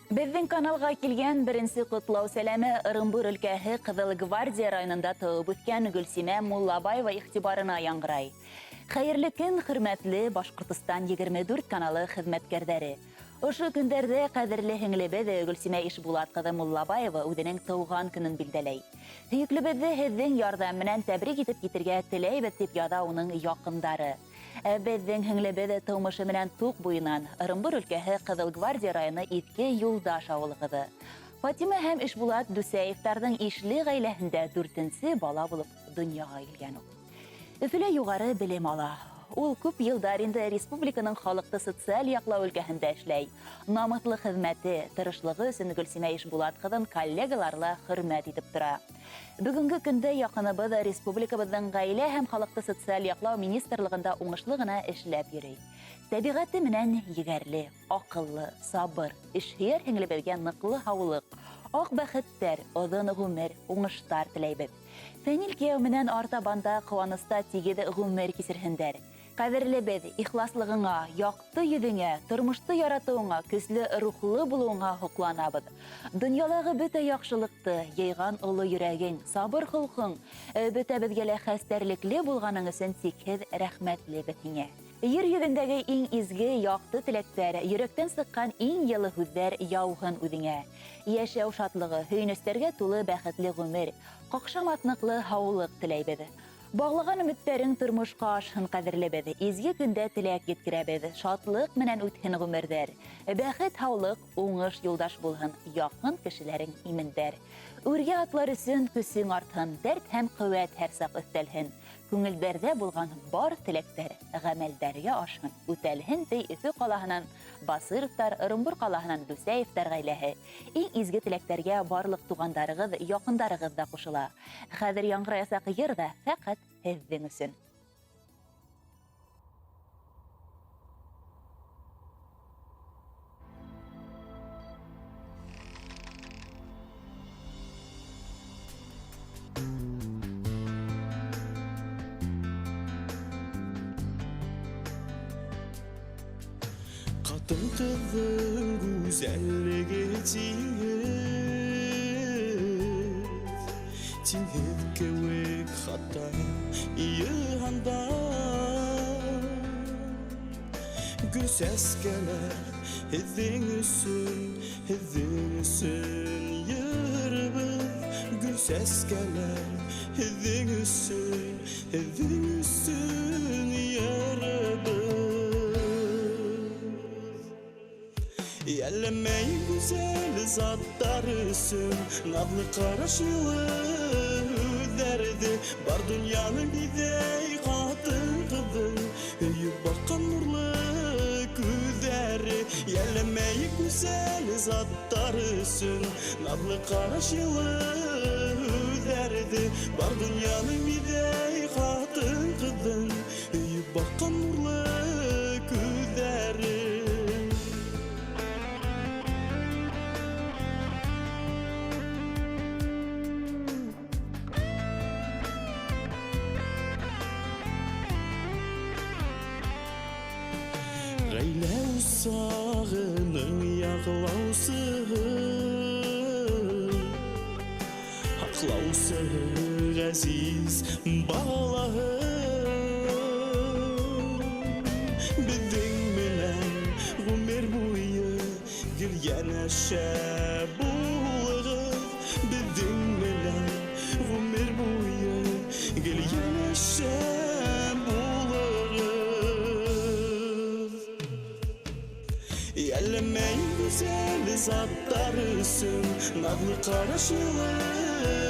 Беҙҙең каналға килгән беренсе ҡотлау сәләме Ырымбур өлкәһе Ҡыҙыл Гвардия районында тыуып үҫкән Гөлсимә Муллабаева иғтибарына яңғырай. Хәйерле көн, хөрмәтле Башҡортостан 24 каналы хеҙмәткәрҙәре. Ошо көндәрҙә ҡәҙерле һеңлебеҙ Гөлсимә Ишбулат ҡыҙы Муллабаева үҙенең тыуған көнөн билдәләй. Һөйөклөбөҙҙө һеҙҙең ярҙам менән тәбрик итеп китергә теләйбеҙ, тип яҙа уның яҡындары. Беҙҙең һеңлебеҙ тыумышы менән Туҡ буйынан, Ырымбур өлкәһе Ҡыҙыл Гвардия районы Иҫке Юлдаш ауылы ҡыҙы. Фатима һәм Ишбулат Дүсәевтарҙың ишле ғаиләһендә дүртенсе бала булып донъяға килгән ул. Өфөлә юғары белем ала. Ул күп йылдар инде республиканың халыҡты социаль яҡлау өлкәһендә эшләй. Намыҫлы хеҙмәте, тырышлығы өсөн Гөлсимә Ишбулат ҡыҙын коллегалары ла хөрмәт итеп тора. Бөгөнгө көндә яҡыныбыҙ республикабыҙҙың ғаилә һәм халыҡты социаль яҡлау министрлығында уңышлы ғына эшләп йөрөй. Тәбиғәте менән егәрле, аҡыллы, сабыр, эшһөйәр һеңлебеҙгә ныҡлы һаулыҡ, аҡ бәхеттәр, оҙон ғүмер, уңыштар теләйбеҙ. Фәнил кейәү менән артабан да ҡыуаныста тигеҙ ғүмер кисерһендәр. Ҡәҙерлебеҙ, ихласлығыңа, яҡты йөҙөңә, тормошто яратыуыңа, көслө рухлы булыуыңа һоҡланабыҙ. Донъялағы бөтә яҡшылыҡты йыйған оло йөрәгең, сабыр холҡоң, бөтәбеҙгә лә хәстәрлекле булғаның өсөн сикһеҙ рәхмәтлебеҙ һиңә. Ер йөҙөндәге иң изге, яҡты теләктәр, йөрәктән сыҡҡан иң йылы һүҙҙәр яуһын үҙеңә. Йәшәү шатлығы, һөйөнөстәргә тулы бәхетле ғүмер, ҡаҡшамаҫ ныҡлы һаулыҡ теләйбеҙ. Бағлаған өмөттәрең тормошҡа ашһын, ҡәҙерлебеҙ. Изге көндә теләк еткерәбеҙ. Шатлыҡ менән үтһен ғүмерҙәр. Бәхет, һаулыҡ, уңыш юлдаш булһын, яҡын кешеләрең имендәр. Үргә атлар өсөн көсөң артһын, дәрт һәм ҡеүәт һәр саҡ өҫтәлһен. Күңелдәрҙә булған бар теләктәр ғәмәлдәргә ашһын, үтәлһен, ти Өфө ҡалаһынан Басыровтар, Ырымбур ҡалаһынан Дүсәевтар ғаиләһе. Иң изге теләктәргә барлыҡ туғандарығыҙ, яҡындарығыҙ ҙа ҡушыла. Хәҙер яңғыраясаҡ йыр ҙа фәҡәт һеҙҙең өсөн. Ҡатын-ҡыҙҙың гүзәллеге тиңһеҙ, тиңһеҙ кеүек хатта йыһанда. Гөл сәскәләр һеҙҙең өсөн, һеҙҙең өсөн йырыбыҙ. Гөл сәскәләр һеҙҙең өсөн, һеҙҙең өсөн йырыбыҙ. Йәлләмәй гүзәл заттар өсөн, наҙлы ҡараш йылы һүҙҙәрҙе, бар донъяны биҙәй ҡатын-ҡыҙҙың һөйөп баҡҡан нурлы күҙҙәре. Йәлләмәй гүзәл заттар өсөн, наҙлы ҡараш йылы һүҙҙәрҙе, бар донъяны биҙәй ҡатын-ҡыҙҙың һөйөп баҡҡан нурлы күҙҙәре. Ғаилә усағының яҡлаусыһы, һаҡлаусыһы ғәзиз балаһы. Беҙҙең менән ғүмер буйы гел йәнәшә булығыҙ. Беҙҙең менән ғүмер буйы гел йәнәшә булығыҙ. Йәлләмәй гүзәл заттар өсөн, наҙлы ҡараш йылы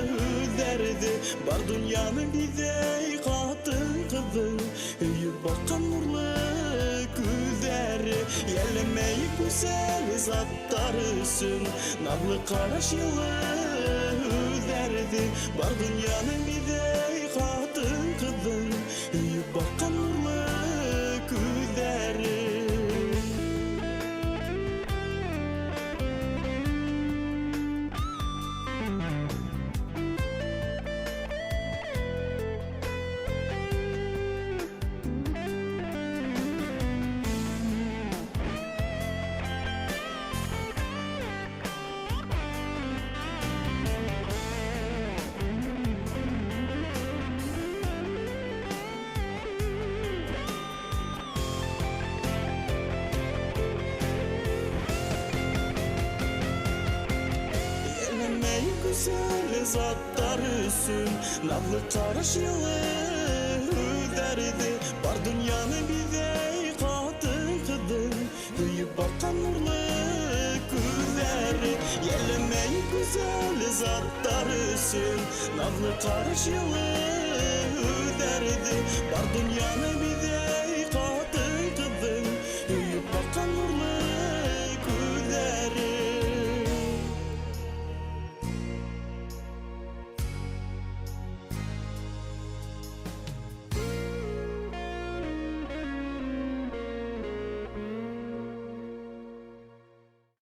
һүҙҙәрҙе, бар донъяны биҙәй ҡатын-ҡыҙҙың һөйөп баҡҡан нурлы күҙҙәре. Йәлләмәй гүзәл заттар өсөн, наҙлы ҡараш йылы һүҙҙәрҙе, бар донъяны биҙәй ҡатын-ҡыҙҙың һөйөп баҡҡан нурлы күҙҙәре. гүзәл заттар өсөн наҙлы ҡараш, йылы һүҙҙәрҙе. Бар донъяны биҙәй ҡатын-ҡыҙҙың һөйөп баҡҡан нурлы күҙҙәре. Йәлләмәй гүзәл заттар өсөн наҙлы ҡараш, йылы һүҙҙәрҙе. Бар донъяны биҙәй.